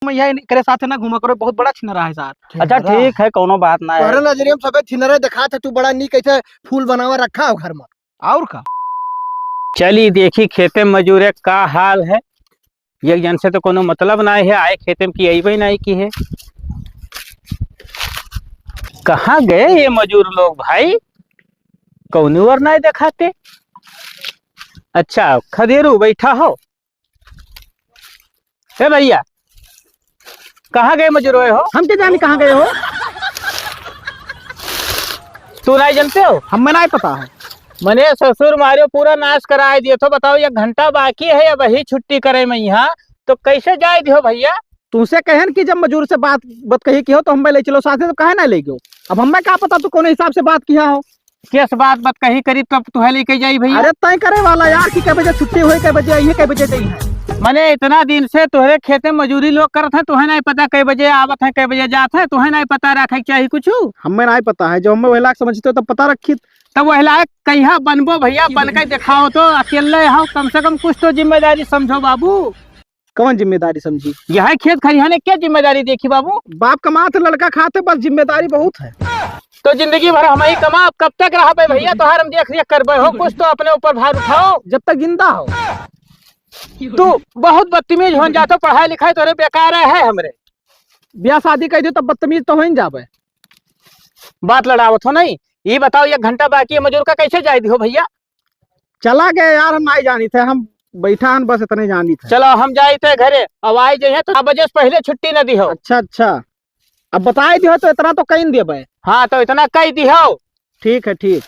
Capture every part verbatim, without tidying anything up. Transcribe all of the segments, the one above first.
भैया, इनकरे साथ ना घूमा करो, बहुत बड़ा छिनरा है सार। अच्छा, छिनरा? ठीक है, कौनो बात ना है। तोहरे नजरिया में सबे छिनरे देखात है, तू बड़ा नीक ऐसे फूल बनावा रखा हो घर में। और का? चली देखी खेते मजूरे का हाल है। एक जन से तो कोनो मतलब नाहीं है, आए खेते में कि अइबे नाहीं की है। कहाँ गए ये मजूर लोग भाई? कौनो ओर नाहीं देखाते। अच्छा, खदेरू बैठा हो। ए भैया, कहाँ गए मजूर हो? हम के जानी कहाँ गए हो? तू नाहीं जानते हो? हमें नाहीं पता है। मने ससुर मारियो पूरा नाश कराए दिए। तो बताओ, एक घंटा बाकी है अबही छुट्टी करे में यहाँ, तो कैसे जाए दियो भैया? तुमसे कहन कि जब मजूर से बात, बात कही कि हो तो हमें ले चलो साथे, तो काहे नाहीं ले गयो? अब हमें का पता तू कौन हिसाब से बात किया हो? किस बात बात कही करी तब तुहे लेके जाई भैया? अरे तय करे वाला यार कि कै बजे छुट्टी होई, कै बजे आई है, कै बजे गई है। मने इतना दिन से तोहरे खेते मजूरी लोग करत हैं, तुहे नाहीं पता कै बजे आवत हैं, कै बजे जात हैं, तुहे नाहीं पता रखे के चाही कुछ? हमें नाहीं पता है, जो हमें वही लायक समझते हो तब पता रखी। तब वही लायक कहिया बनबो भैया, बन के दिखाओ तो। अकेले हो, कम से कम कुछ तो जिम्मेदारी समझो बाबू। कौन जिम्मेदारी समझी? यह खेत खरिहाने क्या जिम्मेदारी देखी बाबू? बाप कमात है, लड़का खात है, बस जिम्मेदारी बहुत है। तो जिंदगी भर हम ही कमाब, कब तक रहबे भैया? तोहार हम देख रेख करबे हो, कुछ तो अपने ऊपर भार उठाओ। जब तक जिंदा हो। तू बहुत बदतमीज होन जातो, पढ़ाई लिखाई तोरे बेकार है हमरे। ब्याह शादी कर दियो तब बदतमीज तो हो ही जाबे। बात लड़ावत हो नहीं। ये बताओ, एक घंटा बाकी है, मजूर का कैसे जाए दियो भैया? चला गए यार, हम नाहीं जानी थे, हम बैठा हन बस इतने जानी थे। चलो हम जाई थे घरे, अब आई जाइए तो बजे से पहले छुट्टी न दिहो। अच्छा, अच्छा, अब बताई दिहो तो इतना तो कहीं देबे। हाँ, तो इतना कह दिहो। ठीक है, ठीक।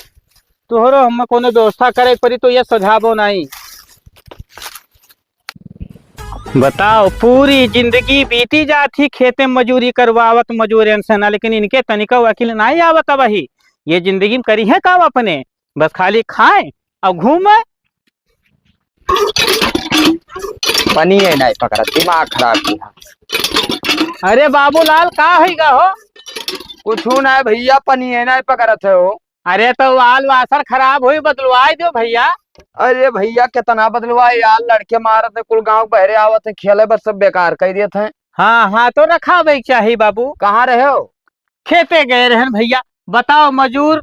तोहरो हम कोनो व्यवस्था करे के पड़ी, तो ये सुझावो नाहीं। बताओ, पूरी जिंदगी बीती जात ही खेते में मजूरी करवावत मजूरन से ना, लेकिन इनके तनिको अकिल नाहीं आवत अबही। ये जिंदगी में करी है का अपने? बस खाली खाए और घूमे। पनिये नाहीं पकड़त, दिमाग खराब किया। अरे बाबूलाल, का होइगा हो? कुछ ना भैया, पनिये नाहीं पकड़त है हो। अरे तो वाल वासर खराब होई, बदलवाई दो भैया। अरे भैया, कितना बदलवाई यार, लड़के मारत है, कुल गाँव बहरे आवत है, खेले बस सब बेकार कर देत हैं। हाँ, हाँ, तो रखावे के चाही बाबू। कहाँ रहे हो? खेते गए रहन भैया। बताओ, मजूर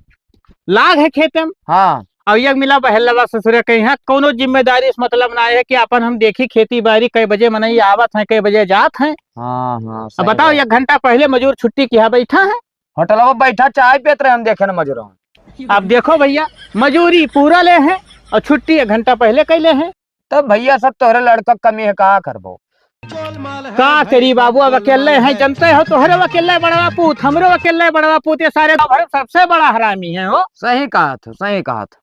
लाग है खेते में। हाँ। और एक मिला बहेलवा ससुरे कहीं है, कोनो जिम्मेदारी से मतलब ना है कि अपन हम देखी खेती बाड़ी, कै बजे मनई आवत हैं, कै बजे जात हैं। हाँ, हाँ, अब सही बताओ, बात। एक घंटा पहले मजूर छुट्टी किया बैठा है। होटलवा बैठा चाय पियत रहे, हम देखे न मजूरवा। अब देखो भैया, मजूरी पूरा ले हैं और छुट्टी एक घंटा पहले कैले हैं। तब भैया सब तोहरे लड़का कमी है, का करबो? का करी बाबू, अब अकेले हैं, जनते हो, तोहरे अकेले बड़वा पूत, हमरो अकेले बड़वा पूत, ये सारे गाँव भर सबसे बड़ा हरामी है हो। सही कहा था, सही कहा था।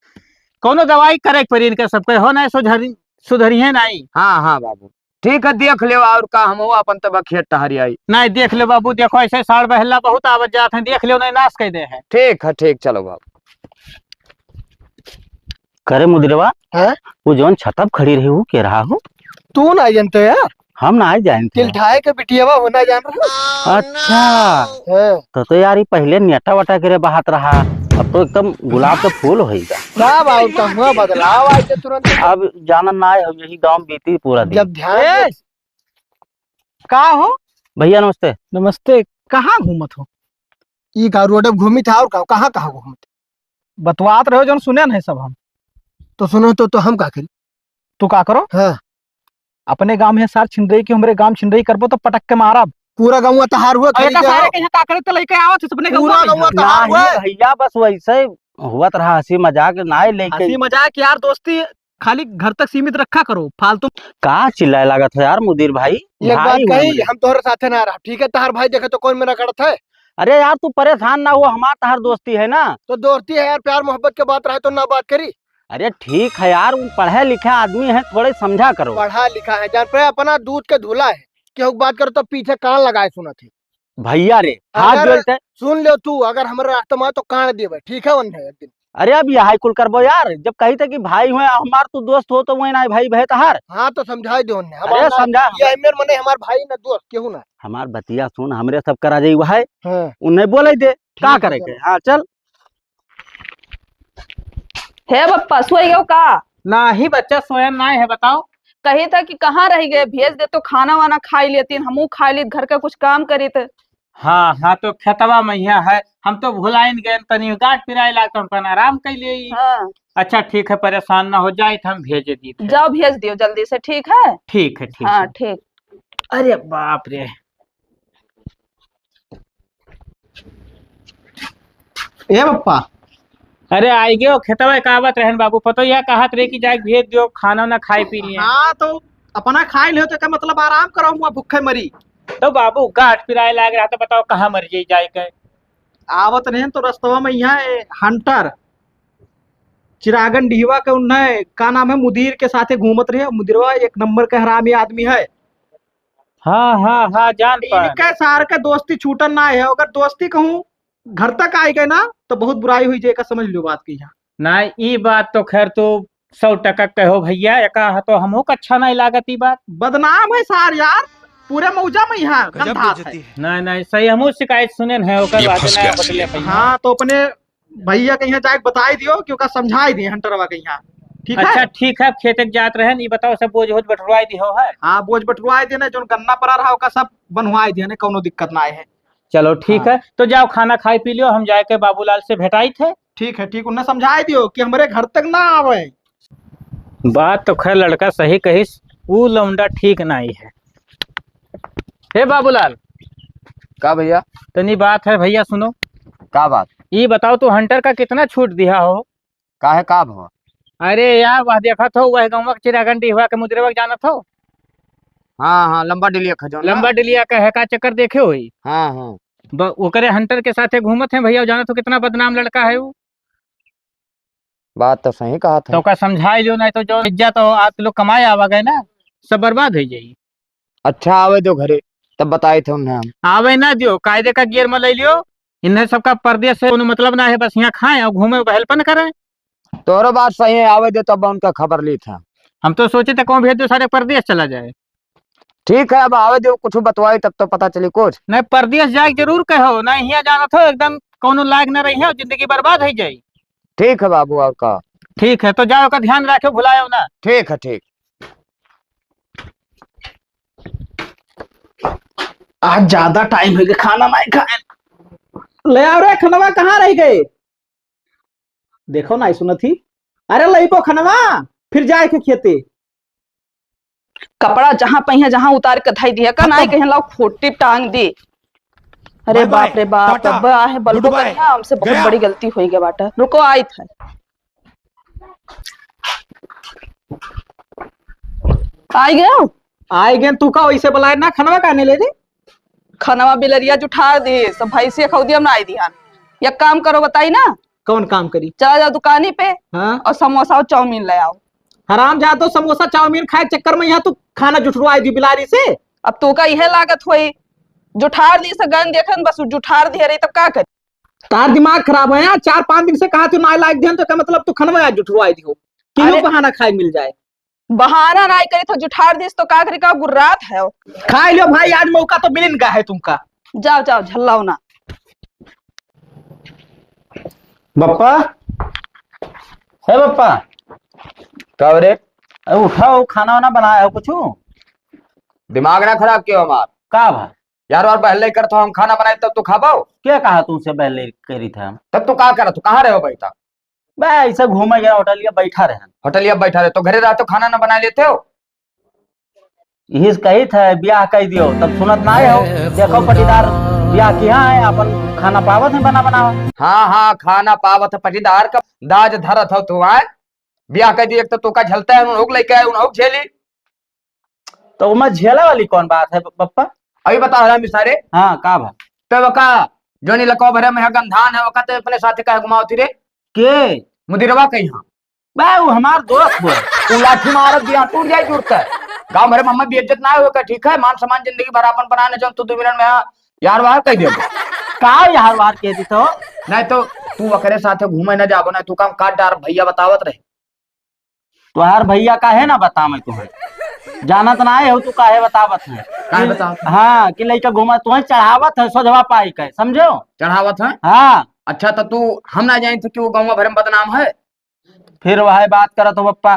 कौनो दवाई करे के पड़ी इनके सबके हो, नहीं सुधरी, सुधरी है नहीं। हाँ, हाँ बाबू, ठीक है, देख लेव और का, हम हो अपन तब खेत टहरी आई। नहीं, देख लेव बाबू, देखो ऐसे साढ़ बहेला बहुत आवत जात हैं, देख लेव नहीं नाश कर दे हैं। ठीक है, ठीक, चलो बाबू। करे मुदिरवा, हैं? वो जौन छतप खड़ी रही, वो के रहा हो? तू ना जानते यार। हम ना जानते। तिलठाए के बिटियावा हो ना जान रहा। अच्छा। हाँ। तो, तो यार, ये पहले नेटा वटा के रे बहात रहा, अब तो एकदम गुलाब का फूल होइगा। सब और का हुआ बदलाव आए थे तुरंत। अब जानन ना आए, हम यही गाँव बीती पूरा दिन। जब ध्यान ए! दे- का हो? भैया नमस्ते। नमस्ते। कहाँ घूमत हो? ई का रोड अब घूमी था और का, कहाँ, कहाँ घूमत? बतवात रहो जौन सुने नहीं सब हम। तो सुनो तो, तो हम का करी? तू का करो? हाँ। अपने गांव में सार छिनरई की, हमरे गांव छिनरई करबो तो पटक के मारब। पूरा गांव तहार हुआ, और खाली एका जाओ। सारे के यहाँ का करे तो लेके आवत है अपने पूरा गांव में। गांव तहार नहीं हुआ। भैया, बस वैसे हुआ तो रहा, हंसी मजाक ना लेके। हंसी मजाक यार दोस्ती खाली घर तक सीमित रखा करो, फालतू। का चिल्लाए लागत है यार मुदीर भाई? एक बात भाई कही, हुआ। हम तोहरे साथे ना रहा, ठीक है? तहार भाई देखे तो कौन मेरा करत है? अरे यार, तू परेशान ना हो, हमार तहार दोस्ती है ना। तो दोस्ती है यार, प्यार मोहब्बत के बात रहे तो ना बात करी। अरे ठीक है यार, वो पढ़े लिखे आदमी है, थोड़े समझा करो। पढ़ा लिखा है जान पे, अपना दूध के धुला है, केहू के बात करो तो पीछे कान लगाए सुनत है। भैया रे, हाथ अगर जोड़ के। सुन लो तू, अगर हमारे रास्ते में आए तो कान देबे, ठीक है? वन्ने एक दिन। अरे अब यही कुल करबो यार, जब कही थे कि भाई हुए हमार, तू दोस्त हो तो वही ना भाई भय तहार। हाँ तो समझाई दे उन्हें, हमार अरे ना, समझा। ये मेरे मने हमार भाई ना दोस्त केहू ना। हमार बतिया सुन, हमरे सब करा जाई वह है। हाँ। उन्हें बोले दे, का ठीक है, करे के? चलो। हाँ चल। हे बप्पा, सोई गयो का? नाही बच्चा, सोया नाही है, बताओ। कही था कि कहाँ रह गए, भेज दे तो खाना वाना खाई लेतीन, हमहू खाई लीत, घर का कुछ काम करीत। हाँ, हाँ, तो खेतवा में हियाँ है, हम तो भुलाइन गए, तनी गांठ पिराए लाग तो अपन आराम कर ले। हाँ। अच्छा, ठीक है, परेशान ना हो जाए, तो हम भेज दी थे। जाओ, भेज दियो जल्दी से, ठीक है? ठीक है, ठीक हाँ, है। ठीक। अरे बाप रे। ए पप्पा। अरे, आई गयो, खेतवा का आवत रहन बाबू, पतो यह कहत रहे कि जाके भेज दियो, खाना ना खाए पी लिए। हाँ, तो अपना खाए लियो, तो का मतलब आराम करो, हुआ भूखे मरी। तो बाबू, गांठ पिराए लाग रहा, तो बताओ, कहाँ मर जाई जाए के? आवत रहन तो रस्तवा में यहाँ, ए, हंटर चिरागन डिहवा के उन्हें, का नाम है, मुदीर के साथे घूमत रहे। मुदिरवा एक नंबर के हरामी आदमी है। हाँ, हाँ, हाँ, जान पाए। इनके सार के दोस्ती छूटन ना है, अगर दोस्ती कहूँ घर तक आई गए ना, तो बहुत बुराई हुई जाए, का समझ लियो बात की यहाँ। ना, ई बात तो खैर तू सौ टका कहो भैया, एका ह तो हमहू का अच्छा नहीं लागत ई बात। बदनाम है सार यार, पूरे मौजा में यहाँ गंधात है। नहीं, नहीं, सही, हमहू शिकायत सुने हैं, ओकर बात ना बटले भैया। हाँ, तो अपने भैया के यहाँ जाके बताई दियो कि ओका समझाई दिए हंटरवा के यहाँ, ठीक है? अच्छा, ठीक है, अब खेते के जात रहन, ई बताओ, सब बोझ वोझ बटुरवाई दिहो है? हाँ, बोझ बटुरवाई देने, जोन गन्ना पड़ा रहा, ओका सब बनवाई देने, कौनो दिक्कत ना है। चलो, ठीक है, तो जाओ, खाना खाई पी लियो, हम जाके बाबूलाल से भेटाई थे। ठीक है, ठीक, उन्हें समझाई दियो कि हमरे घर तक ना आवे। बात तो खैर लड़का सही कहिस, ऊ लौंडा ठीक नाई है। हे बाबूलाल। का भैया? तनी बात है भैया, सुनो। का बात? ई बताओ, तू हंटर का कितना छूट दिया हो? काहे, का भवा? अरे यार, वह देखत हो, वह गौवा के चिरागन डिहवा के मुदिरवा के जानत हो? हाँ, हाँ, लंबा डिलिया का जौन ना? लंबा डिलिया का है, का चक्कर देखे होई? हाँ, हाँ। ब-, ओकरे हंटर के साथे घूमत हैं भैया, जानत हो कितना बदनाम लड़का है वो? बात तो सही कहा था। तो ओका समझाई लियो, नहीं तो जो इज्जत हो, आप लोग कमाए आवा गए ना, सब बर्बाद हो जाई। अच्छा, आवे दो घरे, तब बताए थे उन्हें हम। आवे ना दियो, कायदे का गियर में ले लियो। इन्हें सबका परदेस से कोनो मतलब ना है, बस यहाँ खाएं और घूमे, बहलपन करें। तोरो बात सही है, आवे दे, तब उनका खबर ली था। हम तो सोचे थे कौन भेज दो, सारे परदेस चला जाए। ठीक है, अब आवे दो, कुछ बतवाई तब तो पता चली कुछ। नहीं, परदेस जाए जरूर कहो, नहीं हियाँ जानत हो, एकदम कौनो लायक न रही है, जिंदगी बर्बाद हो जाई। ठीक है बाबू, और का? ठीक है, तो जाओ, का ध्यान रखो, भुलायो ना। ठीक है, ठीक। आज ज्यादा टाइम हो गया, खाना नहीं खाए। ले आओ रे, खनवा कहाँ रह गए? देखो ना, सुनत ही। अरे लइबो खनवा, फिर जाए के खेते। कपड़ा जहाँ पहिया, जहाँ उतार के धई दिया का, नाई कहे लाओ खोटी टांग दी। अरे बाप रे बाप, अब आहे बलबो करिया, हमसे बहुत बड़ी गलती होई गया बाटा। रुको, आइत है। आई गयो? आई गए, तू का वैसे बुलाए ना, खनवा का नहीं ले रे? खनवा बिलरिया जुठार दी, सब भैंसिया खौदिया में आई दिहन। एक काम करो, बताई ना। कौन काम करी? चला जाओ दुकानी पे हाँ। और समोसा और चाउमीन ले आओ। हराम जा, तो समोसा चाउमीन खाए चक्कर में यहाँ तू खाना जुठरवाई दी बिलारी से। अब तू का इहे लागत होई, जुठार दी से गन देखन बस जुठार दी रही, तब का करी? तार दिमाग खराब है यार, चार पाँच दिन से कहा तू ना लायक ध्यान, तो क्या मतलब तू खनवा आज जुठरवाई दी हो? क्यों अरे बहाना खाए मिल जाए? बहाना नाई करी तो जुठार दिस तो का करी, का गुर्रात है? खाई लो भाई, आज मौका तो मिलिन गा है तुमका। जाओ, जाओ, झल्लाओ ना। बप्पा, हे बप्पा। का रे? अरे उठाओ, खाना वाना बनाया हो कुछ? दिमाग ना खराब कियो हमार। का भा? यार, और बहले करत हो, हम खाना बनाई तब तू खाबो? क्या कहा तुमसे बहले करी था हम? तब तू का करत हो? कहाँ रहे हो भाई तक? बे, ऐसे घूमे गया, होटलिया बैठा रहे। होटलिया बैठा रहे, तो घरे रहते हो, खाना ना बना लेते हो? यही से कही थे, ब्याह कह दियो, तब सुनत ना हो। देखो पटीदार, ब्याह किया है, अपन खाना पावत है बना बनावा। हाँ, हाँ, खाना पावत है पटीदार का दाज धरत हो तू, आए? ब्याह कह दिए, एक तो तोका झलता है, उन्हों लेके आए, उन्हों झेली। तो ओमा झेला वाली कौन बात है, ब-, बप्पा? अभी बता, हरामी सारे। हाँ, का भा? तो वका, जोनी लको भरे में है गंधान है, वका तो अपने साथे काहे घुमावती रे? के? मुदिरवा कही हाँ। बे, वो हमार दोस्त हो। तू लाठी मारत दिया, टूट जाए जुड़ता है। गाँव भरे में हमें बेइज्जत ना होगा, ठीक है? मान सम्मान जिंदगी भर अपन बनाने, जब तू दो मिनट में यहाँ यार वार कह दियो। का यार वार कह दी तो? नहीं तो तू ओकरे साथे घूमे ना जाबो ना, तू काम काट डार, भैया बतावत रहे। तोहार भैया काहे ना बतावे तुहे? जानत ना आए हो तू काहे बतावत है? काहे कि बतावत है? हाँ, कि लइका घूमा तुहे चढ़ावत है सोझवा पाई के, समझो? चढ़ावत है? हाँ। अच्छा तो तू हम ना जानी थे कि वो गाँव भर में बदनाम है? फिर वह बात करत हो बप्पा।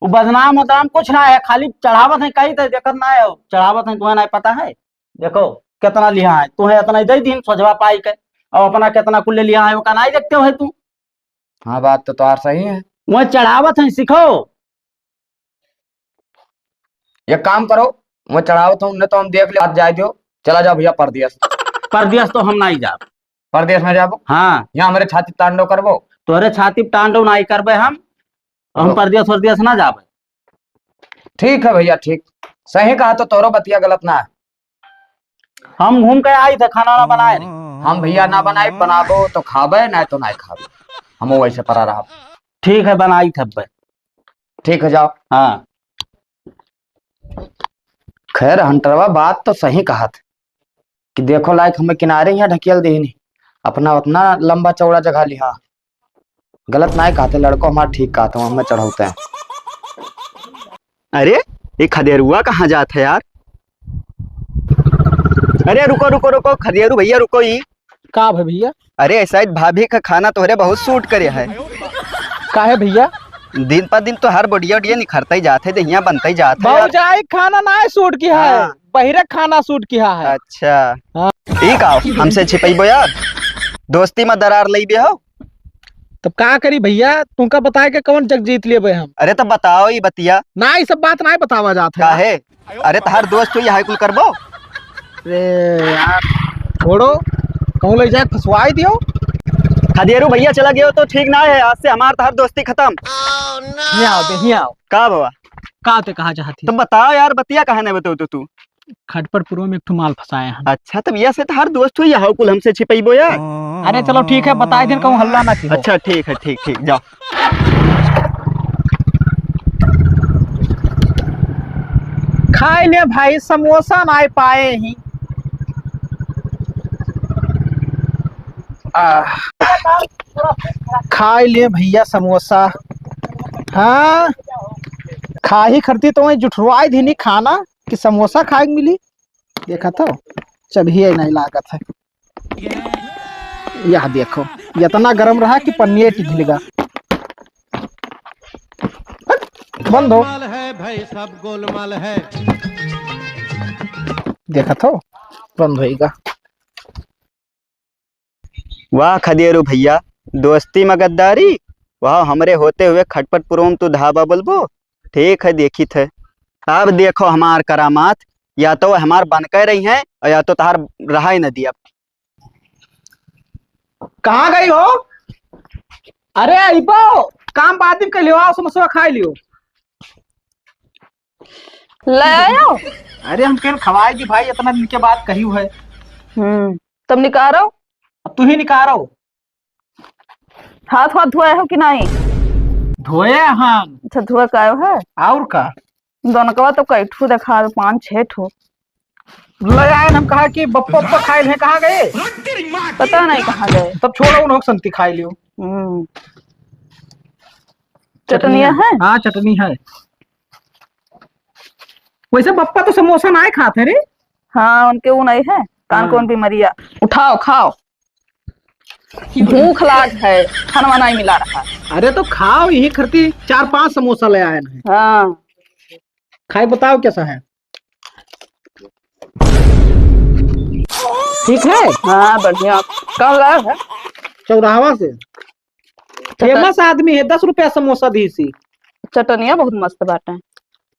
वो बदनाम उदनाम कुछ ना है, खाली चढ़ावत है कही तो देखत ना है, चढ़ावत है, तुम्हें नहीं पता है। देखो, कितना लिहा है, तुम्हें इतना ही दे दीन सोझवा पाई के, और अपना कितना कुल ले लिहा है, वो का नहीं देखते हो है तू? हाँ, बात तो तोहार सही है। वह चढ़ावत है, सीखो। एक काम करो, वह चढ़ावत हूँ, नहीं तो हम देख ले, आज जाए दो, चला जाओ भैया परदेस। परदेस तो हम नहीं जाब। परदेस ना जाबो? हाँ। यहाँ हमरे छाती तांडव करबो? तोहरे छाती तांडव नहीं करबे हम, हम हाँ। परदेस वरदेस ना जाबे। ठीक है भैया, ठीक, सही कहा, तो तोरो बतिया गलत ना है। हम घूम के आई थे, खाना वाना बनाए रहे। हम भैया ना बनाई, बनाबो तो खाबे, ना तो ना खाबे, हम वैसे परा रहा। ठीक है, बनाई थे अब। ठीक है, जाओ। हाँ। खैर हंटरवा बात तो सही कहत कि देखो लायक हमें किनारे यहाँ ढकेल देहनी, अपना उतना लंबा चौड़ा जगह लिहा। गलत नाय कहते, लड़को हमार ठीक कहते, हमें चढ़ौते हैं। अरे, ये खदेरुआ कहाँ जात है यार? अरे रुको रुको रुको, खदेरू भैया रुको। ई का भे भैया? अरे शायद भाभी का खाना तोहरे बहुत सूट करे है। काहे भैया? दिन पर दिन तो हर बढ़िया बढ़िया निखरता ही जात है, दहिया बनता ही जात है यार। भौजाई खाना ना सूट किहा है, हाँ। बहिरे खाना सूट किहा है। अच्छा। हाँ। ई का हो, हमसे छिपैबो यार? दोस्ती में दरार लइबे हो? तब का करी भैया, तुमका बताए के कौन जग जीत लेबे हम? अरे तो बताओ ई बतिया। ना, ई सब बात ना बतावा जात है। काहे? अरे तहार दोस्त हो, यही कुल करबो? अरे यार, छोड़ो, कहूँ ले जाए फंसवाई दियो। खदेरू भैया चला गयो तो ठीक ना है, आज से हमार तहार दोस्ती खत्म। हियाँ आओ बे, हियाँ आओ। का बाबा? का ते कहा चाहती? तो बताओ यार, बतिया कहा नहीं बताओ तो तू? खटपट पुरवा में एक ठो माल फंसाए हैं। अच्छा, तब यह से तो हर दोस्त हो, यह कुल हमसे छिपैबो यार। अरे चलो ठीक है, बताए दिन कहूँ हल्ला ना की हो। अच्छा ठीक है, ठीक ठीक, जाओ। खाए ले भाई, समोसा ना पाए ही। आह। खाए ले भैया समोसा। हाँ, खाही खरती तो वहीं जुठरुआई धीनी खाना कि समोसा खाए के मिली। देखा तो, चबिये नहीं लागत है। यह देखो, इतना गरम रहा कि पन्निये टिघिल गा। बंद हो। गोलमाल है भाई, सब गोलमाल है। देखा तो, बंद होइगा। वाह खदेरू भैया, दोस्ती में गद्दारी। वाह, हमरे होते हुए खटपट पुरवा में तू धाबा बोलबो। ठीक है, देखी थे। अब देखो हमार करामात, या तो हमार बन के रही हैं और या तो तहार रहाई न दिया। कहाँ गई हो? अरे अइबो, काम बाद में कर लियो, आओ समोसा खाए लियो। ले आयो। अरे हम केन खवाए जी भाई, इतना दिन के बाद कही है। हम्म, तब निकारो। अब तू ही निकारो। हाथ वाथ धोए हो कि नहीं? धोए हम। अच्छा, धोए का आयो है? और का? दोनकवा तो कई ठू देखा, पाँच छह ठू। ले आए हम, कहा कि बप्पा, बप्पा खाए हैं, कहाँ गए? पता नहीं कहाँ गए। तब छोड़ो, उन्हों संती खाए लियो। हम्म। चटनिया है? हाँ, चटनी है। वैसे बप्पा तो समोसा नाय खात है रे। हाँ, उनके वो नहीं है, कान हाँ। कौन बीमारिया। उठाओ, खाओ। भूख लाग है, खाना नहीं मिला रहा। अरे तो खाओ, यही खरती चार पांच समोसा ले आए हैं। हाँ। खाए बताओ कैसा है? ठीक है? हाँ, बढ़िया। कहाँ लाया है? चौराहा से। चटन- फेमस आदमी है, दस रुपया समोसा दी सी। चटनिया बहुत मस्त बाटे।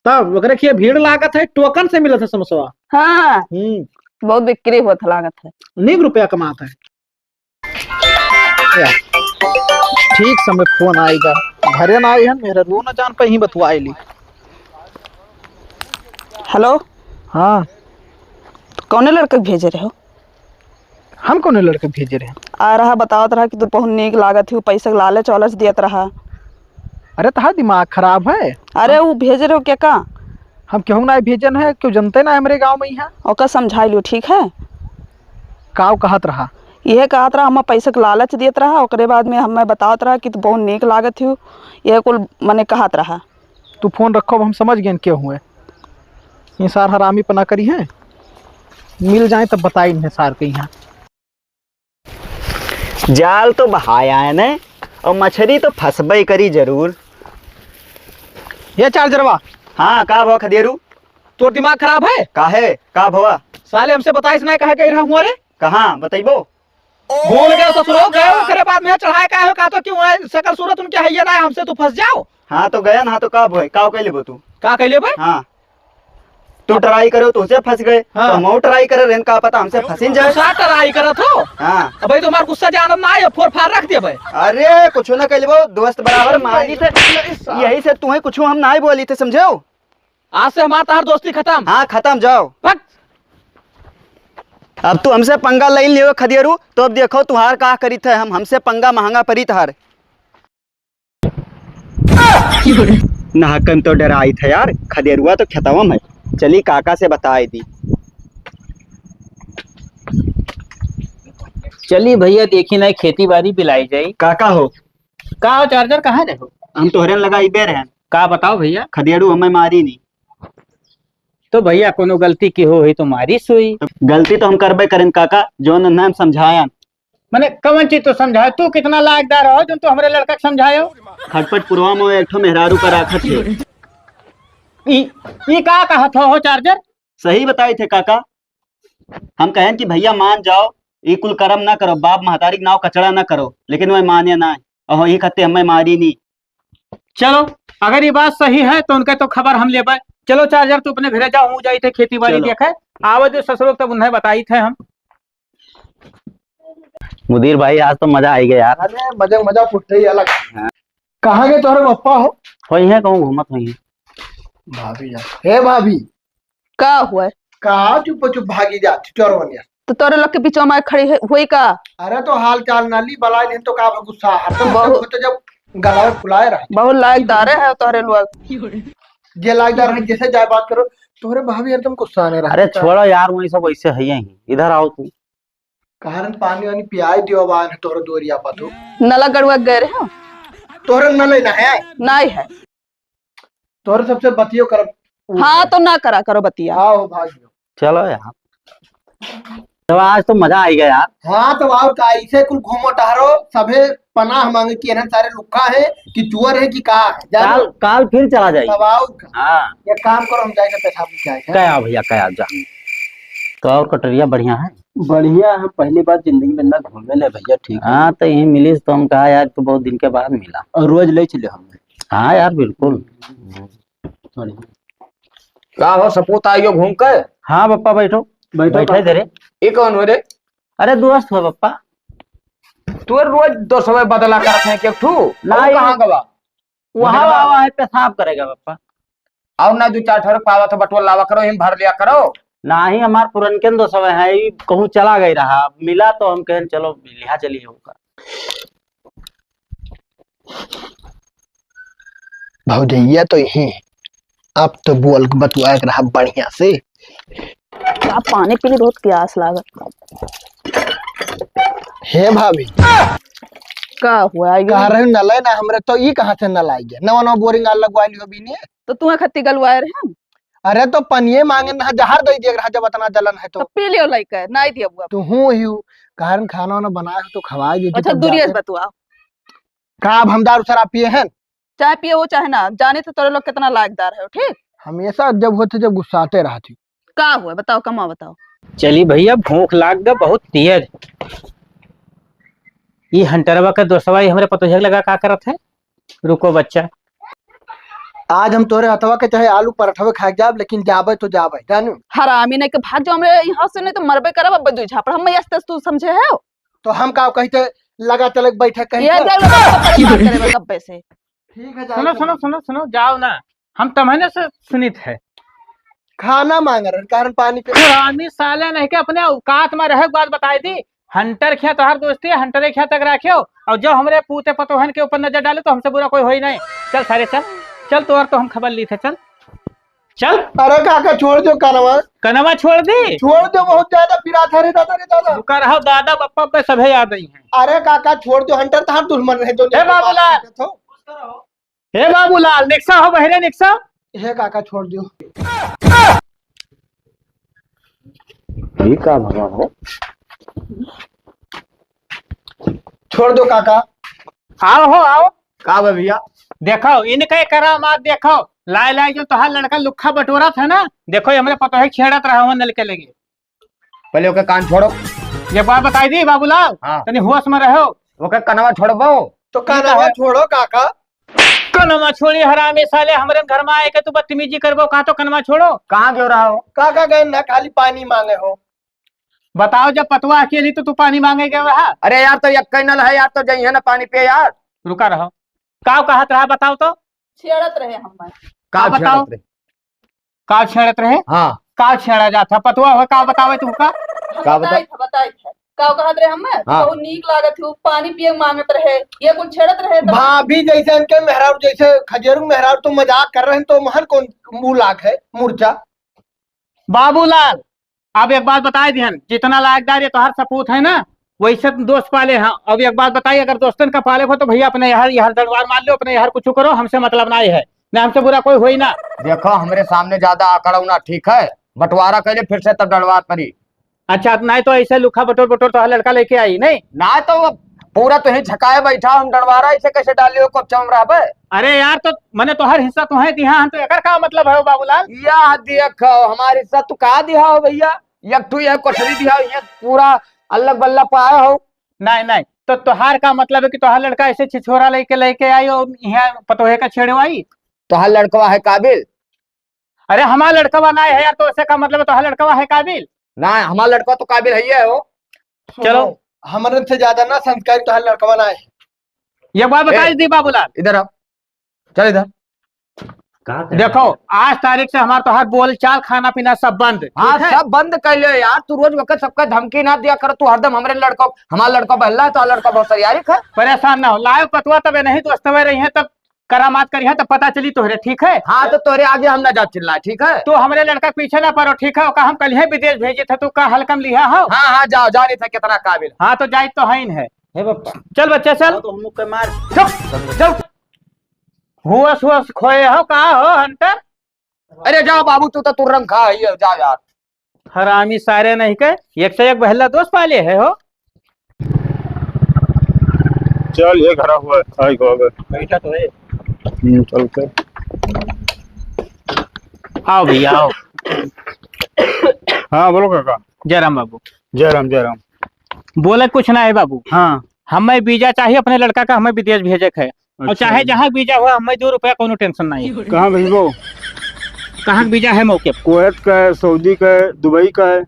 तब ओकरे खिया भीड़ लागत है, टोकन से मिलत है समोसवा। हाँ। हम्म। बहुत बिक्री होत लागत है। नीक रुपया कमात है। या, ठीक समय फोन आएगा। घरे ना आई है, मेरे रो ना जान पे ही बतुआई ली। हेलो। हाँ। कौने लड़के के भेजे रहे हो? हम कौने लड़के भेजे रहे? आ रहा, बतावत रहा कि तू बहुत नीक लागत ही, पैसा के लालच वालच दियत रहा। अरे, तहार दिमाग खराब है? अरे, उ भेजे रहे हो क्या का? हम केहू ना भेजन है, केहू जनते ना हमरे गाँव में यहाँ। ओका समझाई लियो, ठीक है? काव कहत रहा? यह कहत रहा, हम पैसा के लालच दियत रहा, ओकरे बाद में हमें बतावत रहा कि तू बहुत नीक लागत ही, यह कुल मने कहत रहा। तू फोन रखो, अब हम समझ गए केहू है। ये सार हरामी पना करी है, मिल जाए तब बताई इन्हें सार के यहाँ। जाल तो बहाया है ने, और मछरी तो फंसबे करी जरूर। ये चार्जरवा। हाँ, का भवा खदेरू? तोर दिमाग खराब है? काहे? का भवा? साले हमसे बताइस ना, कहाँ गए रहा हुआ रे? कहाँ? बतइबो? भूल गए ससुरो, गए ओकरे बाद में चढ़ाए का हो, का तो क्यों है? शकल सूरत उनके है ये ना, हमसे तू फंस जाओ। हाँ, तो गया ना, तो का भवा? का कह लेबो तू? का कह लेबे? हाँ। तू try करो, तुझसे फंस गए, हाँ। तो हम try करे रहन, का पता हमसे फंसिन जाए। गुस्सा try करत हो? हाँ। अब भाई तुम्हार गुस्सा जानत ना है, फोर फार रख दे भाई। अरे, कुछ ना कह लेबो, दोस्त बराबर मानी से, यही से तुम्हें कुछ हम ना ही बोली थे, समझो? आज से हमार तहार दोस्ती खत्म। हाँ, खत्म, जाओ। भग। अब तू हमसे पंगा लई लियो खदेरू, तो अब देखो तुहार का करीत है हम, हमसे पंगा महंगा परी तहार। नाहकन तो डराई था यार, खदेरुआ तो खेतवा में है। चली काका से बताए दी। चली भैया, देखी ना खेती बाड़ी बिलाई जाई। काका हो? का हो चार्जर, कहाँ रहे हो? हम तोहरे लगा इबे रहन। का बताओ भैया? खदेरू हमें मारी नहीं। तो भैया कोनो गलती की हो ही तो मारी सोई। गलती तो हम करबे करें काका, जौन उन्हें हम समझायन। मने कवन चीज तो समझाए? तू कितना लायकदार हो जो तू हमरे लड़का के समझायो? खटपट पुरवा में एक ठो मेहरारू का राखत है। ई, ई का कहत हो, हो चार्जर? सही बताई थे काका, हम कहन कि भैया मान जाओ, ई कुल करम ना करो, बाप महतारी के नाव कचड़ा ना करो, लेकिन वह माने ना, और यही खत्ते हमें मारी नी। चलो, अगर ये बात सही है तो उनका तो खबर हम लेबे। चलो चार्जर, तू अपने घरे जाओ, हम जाई थे खेती बाड़ी चलो। देखे, आवे जो ससुरो तब उन्हें बताई थे हम। मुदीर भाई, आज तो मजा आई गया यार। अरे मजा, मजा फुट रही अलग। हाँ। कहाँ गए तोहरे पप्पा हो? वही है, कहूँ घूमत हुई है। भाभी यार, हे भाभी। का हुआ? का चुप चुप भागी जाती चोरवन यार? तो तोरे लोग के बीचवा में खड़ी है, हुई का? अरे तो हाल चाल ना ली, बलाए लेन तो का गुस्सा हर तो बहुत। होते जब गलावे फुलाए रहा। बहुत लायकदारे है तोहरे लोग। जे लायकदार है, जैसे जाए बात करो, तोहरे भाभी यार तुम गुस्सा नहीं रहा। अरे छोड़ो यार, वही सब वैसे है ही। इधर आओ तू। कारण पानी वानी पियाई दियो, बान है तोहरे दोरिया पर तू। नला गड़ुआ गए रहे हो? तोहरे नले ना है? नहीं है। तोहरे सबसे बतियो करब। हाँ, तो ना करा करो बतिया। आओ, भाग जाओ। चलो यार, तो आज तो मजा आई गया यार। हाँ, तो और का, ऐसे कुल घूमो टहरो, सभे पनाह मांगे कि एनन सारे लुक्खा है कि चुअर है कि का है, जानो? काल, काल फिर चला जाए। तब और का। हाँ। एक काम करो, हम जाए के पेशाब लेके आए हैं। क्या भैया, क्या जा। तो और कटरिया बढ़िया है? बढ़िया है, पहली बार जिंदगी में ना घूमे ले भैया, ठीक है। हाँ, तो यहीं मिली तो हम कहा यार, तो बहुत दिन के बाद मिला। और रोज ले चले हम। हाँ यार, बिल्कुल। का हो सपूत, आइयो घूम के? हाँ पप्पा, बैठो। बैठो बैठे पापा। दे रे। ये कौन हो रे? अरे दोस्त हो पप्पा। तू रोज दो समय बदला करत है, के ठू? ना, और ये कहाँ गवा? वहाँ मुदीर बा। आवा है, पेशाब करेगा पप्पा। और ना दो चार ठोर पावा तो बटुआ लावा करो, हिम भर लिया करो। ना ही हमार पुरनके न दो समय है, ये कहूँ चला गई रहा, मिला तो हम कहन चलो लिहा चली होगा। भौजैया तो यही है। अब तो बोल के बतुआ के रहा बढ़िया से। का पानी पी ली, बहुत प्यास लागत। हे भाभी। का हुआ? ये कह रहे हो नल है ना हमरे, तो ई कहाँ से नल आई गया? नवा नवा बोरिंग आल लगवा लियो बीने। तो तुम्हें खत्ती गलवाए रहे हम। अरे तो पनिये मांगे ना, जहर दे दिया रहा जब इतना जलन है तो। तो पी लियो लइके, नहीं दिया बुआ। तू हूँ ही हूँ, कारण खाना वाना बनाए हो तो खवाए दे। अच्छा, दूरिये से बतुआ। का अब हम दारू शराब पिए हैं? चाहे पिए हो चाहे ना, जाने तो तोरे लोग कितना लायकदार है, ठीक? हमेशा जब होते जब गुस्साते रहती। का हुआ बताओ, कमा बताओ। चली भैया, भूख लाग गा बहुत तेज। ये हंटरवा का दोस्तवा, ये हमरे पतोहिया के लगा का करत है? रुको बच्चा। आज हम तोरे हथवा के चाहे आलू पराठवे खाए जाब, लेकिन जाबे तो जाबे, जानू। हरामी नहीं के भाग जाओ हमरे यहाँ से, नहीं तो मरबे करब अब दुई झापड़। हम यस तस तू समझे है? तो हम का कहते लगा चले बैठे कहीं ये पर? देख लो, परेशान करे बा कब्बे से। ठीक है, जाओ सुनो, चलो। सुनो, सुनो, सुनो, जाओ ना, हम तमहने से सुनित है। खाना मांग रहे, कारण पानी पे। हरामी साले नहीं के अपने औकात में रहे, बात बताई दी। हंटर खिया तोहार दोस्ती है, हंटरे खिया तक राखियो। और जो हमरे पूते पतोहन के ऊपर नजर डाले तो हमसे बुरा कोई होई नहीं। चल सारे चल, चल तोहर तो हम खबर ली थे, चल। चल। अरे काका छोड़ दो कनवा। कनवा छोड़ दी? छोड़ दो, बहुत ज्यादा पिरात है रे दादा, रे दादा। रुका रहो दादा, बप्पा पे सभे याद आई हैं। अरे काका छोड़ दो, हंटर तहार दुश्मन रहे जो हे बाबूलाल। तो। हे बाबूलाल, निकसा हो बहरे, निकसा। हे काका छोड़ दो। ये का भवा हो? छोड़ दो काका। आओ हो, आओ। का बा भैया? देखो, इनके करामात देखो। लाए लाए जो तोहार लड़का लुक्खा बटोरत है ना, देखो ये हमरे पतोहे छेड़त रहा हो नल के लगे। पहले ओके कान छोड़ो। ये बात बताई दी बाबूलाल, हाँ। तनी होश में रहो। ओके कनवा छोड़बो। तो कनवा ठीक है। छोड़ो काका। कनवा छोड़ी हरामी साले, हमरे घर में आए के तू बदतमीजी करबो, कहा तो कनवा छोड़ो। कहाँ गयो रहा हो? काका गए ना खाली पानी मांगे हो। बताओ जब पतवा अकेली तो तू पानी मांगे गए रहा? अरे यार तो एक नल है यार, तो जाइए ना पानी पिए यार। रुका रहो, काव कहत रहा बताओ तो। छेड़त रहे हमें। का का बताओ? छेड़त रहे? का छेड़त रहे? हाँ। का छेड़ा जात है? पतवा हो, का बतावे तू का? हम का बता- बताई था, बताई था। का कहत रहे हमें? हाँ। बहुत नीक लागत है, पानी पिए मांगत रहे, ये कुछ छेड़त रहे तो। भाभी जैसे इनके मेहरारू, जैसे खजेरू मेहरारू तो मजाक कर रहे हैं, तो महन कौन मुंह लाग है, मुर्चा? बाबूलाल, अब एक बात बताई दिहन, जितना लायकदार ये तोहार सपूत है ना, वैसे तुम दोस्त पाले हैं। अब एक बात बताई, अगर दोस्तन का पाले हो तो भैया अपने यार, यार डंडवार मार लो, अपने यार कुछ करो, हमसे मतलब नहीं है, ना हमसे बुरा कोई होई ना। देखो, हमरे सामने ज्यादा आकड़ो ना, ठीक है? बंटवारा कैले फिर से तब डंडवार परी। अच्छा, नहीं तो ऐसे लुखा बटोर बटोर तोहार लड़का लेके आई, नहीं? ना तो वो पूरा तो ही झकाए बैठा, हम डंडवारा ऐसे कैसे डालियो को चम रहबे? अरे यार, तो मने तोहर हिस्सा तोहे दिहा हन, तो एकर का मतलब है बाबूलाल? या देखो, हमार हिस्सा तू का दिहा हो भैया? एक ठू ये कोठरी दिहा हो, ये पूरा अल्लग बल्ला पाया हो। नहीं, नहीं, तो तोहार का मतलब है कि तोहार लड़का ऐसे छिछोरा लेके, लेके आई और यहाँ पतोहे का छेड़वाई? तोहार लड़कवा है काबिल? अरे हमार लड़कवा ना है यार, तो ऐसे का मतलब है तोहार लड़कवा है काबिल? ना, हमार लड़कवा तो काबिल है ही है हो। चलो। सुनो, हमरन से ज्यादा ना संस्कारी तोहार लड़कवा ना है। ये बात बताई ए, दी बाबूलाल। इधर आओ, चल इधर। का कर देखो, रहा है? आज तारीख से हमार तोहार बोल चाल, खाना पीना सब बंद, हाँ, ठीक है? सब बंद कर लियो यार। तू रोज वक्त सबका धमकी ना दिया कर, तू हरदम हमरे लड़का, हमार लड़का बहला है, तो लड़का बहुत सरियारी है। परेशान ना हो, लायो पतवा तब नहीं दोस्तवे रही है, तब करामात करी है, तब पता चली तोहरे, ठीक है? हाँ, तो तोहरे आगे हम ना जा चिल्लाए, ठीक है? तू हमरे लड़का के पीछे ना पड़ो, ठीक है? ओका हम कल ही विदेश भेजे थे, तू का हल्कम लिहा हो? हाँ, हाँ, जाओ, जाओ, नहीं था कितना काबिल। हाँ, तो जाइत तो है ही है। हे बप्पा। चल बच्चा, चल। हाँ, तो हम लोग के मार। चुप, चुप। होश, होश खोए हो, का हो, हंटर? अरे जाओ बाबू, तू तो तुरंत खा ही है, जाओ यार। हरामी सारे नहीं के, एक से एक बहला दोस्त पाले है हो। चल, ये घरा हुआ है, आई को अगर। बैठा तो है। हम्म, चल के। आओ भैया, आओ। हाँ, बोलो काका। जय राम बाबू। जय राम, जय राम। बोले कुछ ना है बाबू। हाँ। हमें वीजा चाहिए अपने लड़का का, हमें विदेश भेजे के है। और अच्छा। चाहे जहाँ वीजा हुआ, हमें दो रुपया कोनो tension नहीं है। कहाँ भेजबो? कहाँ का वीजा है मौके पर? कुवैत का है, सऊदी का है, दुबई का है।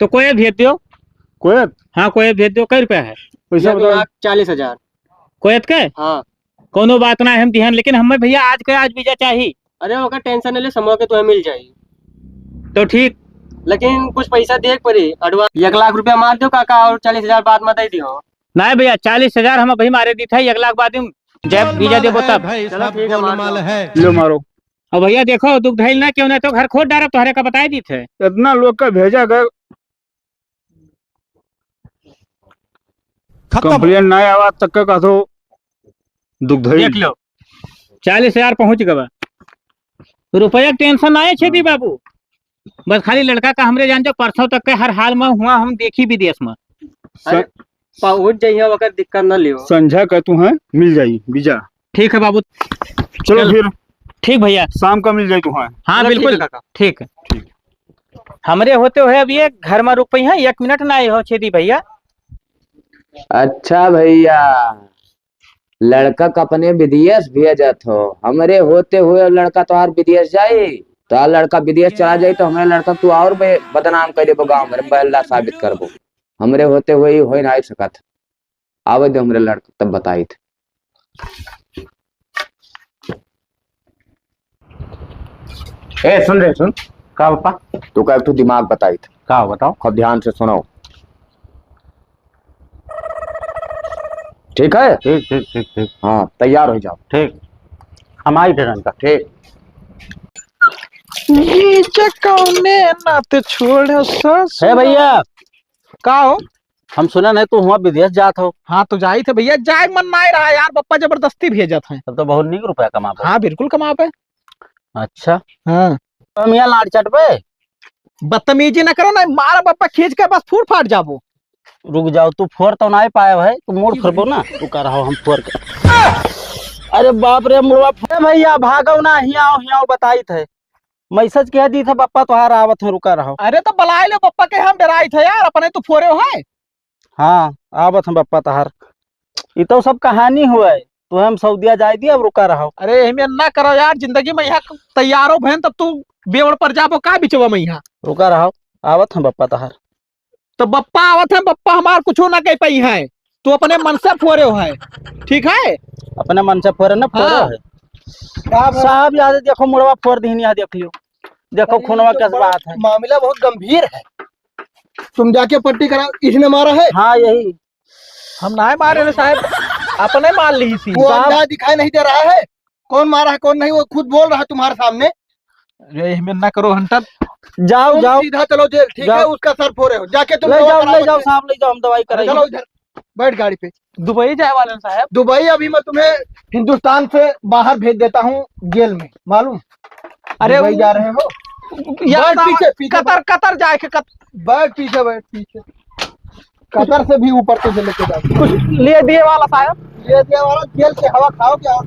तो कुवैत भेज दियो। कुवैत? हाँ, कुवैत भेज दियो। कै रुपया है? पैसा एक बताओ। लाख चालीस हजार। कुवैत के? हाँ। कोनो बात ना है, हम दिहन, लेकिन हमें भैया आज के आज वीजा चाहिए। अरे ओकर tension नहीं ले, समूह के तुम्हें मिल जाई। तो ठीक। लेकिन कुछ पैसा दे के पड़ी, advance। एक लाख रुपया मार दो काका और चालीस हजार बाद में दे दियो। नहीं भैया, चालीस हजार हम अभी मारे दी थे, एक लाख बाद में जब वीजा देबो तब। चलो ठीक है, मार दो। लो मारो। और भैया देखो, दुख धैल ना क्यों, नहीं तो घर खोद डारब, तोहरे का बताई दी थे। इतना लोग का भेजा गए, खत्म। Complain ना आवा तक का तो दुख धैल। देख लो, चालीस हजार पहुँच गवा। रुपया के tension ना है छेदी बाबू, बस खाली लड़का का हमरे जान जो परसों तक के हर हाल में हुआ हम देखी विदेश में। अरे, पहुँच जाइए, वकर दिक्कत ना लियो। संझा का तू है, मिल जाई वीजा। ठीक है बाबू। चलो चलो। फिर। ठीक भैया। शाम का मिल जाई तू है। हाँ, चलो, बिल्कुल। ठीक है काका। ठीक है। ठीक। हमरे होते हुए अब ये घर में रुक पई हैं, एक मिनट ना आए हो छेदी भैया। अच्छा भैया, लड़का का अपने विदेश भेजत हो, हमरे होते हुए अब लड़का तोहार विदेश जाई, तोहार लड़का विदेश चला जाई तो हमरे लड़का तू और बे-, बदनाम कर देबो, गाँव भर में बहला साबित करबो। हमरे होते हुए ई होई ना सकत। आवे दे हमरे लड़का तब बताइत। ए सुन रे सुन। का पापा? तू का एक ठो दिमाग बताइत। का बताओ? खूब ध्यान से सुनो। ठीक है? ठीक, ठीक, ठीक, ठीक। हाँ, तैयार हो जाओ। ठीक। हम आई थे का। ठीक। ये जे कौने नाते छोड़ ससुर। हे भैया। का हो? हम सुना नहीं तू हुआ विदेश जात हो। हाँ, तो जाई थे भैया, जाए मन ना रहा यार, पप्पा जबरदस्ती भेजत हैं। तब तो बहुत नीक रुपया कमाबे। हाँ, बिल्कुल कमाबे। अच्छा। हाँ। तो हम यहाँ लाड़ चटबे। बदतमीजी न करो ना, मारा पप्पा खींच के बस फूट फाट जाबो। रुक जाओ, तू फोर तो ना पाए भाई, तू मोर फोरबो ना, तू कर रहा हम फोर के। अरे बाप रे मुड़वा, ए भइया भागव ना, हियाँ आओ, हियाँ आओ, बताइत है। मैसेज कह दी था, बप्पा तोहार आवत है, रुका रहो। अरे तो बलाए ले बप्पा के, हम डराइत है यार, अपने तो फोरे है। हाँ, आवत है बप्पा तोहार। ई तो सब कहानी हुआ है, तो हम सऊदिया जाए दी, अब रुका रहो। अरे एहमे ना करो यार, जिंदगी में यहाँ तैयारो भयन तब तू बेवड़ पर जाबो का बिचवा में यहाँ। रुका रहो, आवत है बप्पा तोहार। तो बप्पा आवत है, बप्पा हमार कुछो ना कह पाई है, तू अपने मन से फोरे हो है, ठीक है? अपने मन से फोरे ना फोरे हाँ। है। का भा- साहब, याद देखो, मुड़वा फोर दीहनी, याद देख लियो, देखो अरे, खूनवा ये तो कैसे बड़ा बात है। मामला बहुत गंभीर है। तुम जाके पट्टी कराओ, इसने मारा है। हाँ, यही। हम ना मारे ना साहब, अपने मार ली थी। वो साहब। अंदाज दिखाई नहीं दे रहा है, कौन मारा है कौन नहीं, वो खुद बोल रहा है तुम्हारे सामने। अरे एहमे ना करो हंटर। जाओ, तुम जाओ। सीधा चलो जेल, ठीक जाओ। है, उसका सर फोरे हो, जाके तुम ले दवा जाओ, कराओ ले जाओ बच्चे। साहब, ले जाओ, हम दवाई अरे कराई। चलो इधर, बैठ गाड़ी पे। दुबई जाए वाले हैं साहब। दुबई अभी मैं तुम्हें हिंदुस्तान से बाहर भेज देता हूँ जेल में, मालूम? अरे दुबई वो जा रहे हो? यार बैठ साहब, पीछे, पीछे कतर, बैठ। कतर जाए के कत- बैठ पीछे, बैठ पीछे। कतर से भी ऊपर तुझे लेके जाऊंगा। कुछ लिए दिए वाला साहब? लिए दिए वाला, जेल के हवा खाओगे और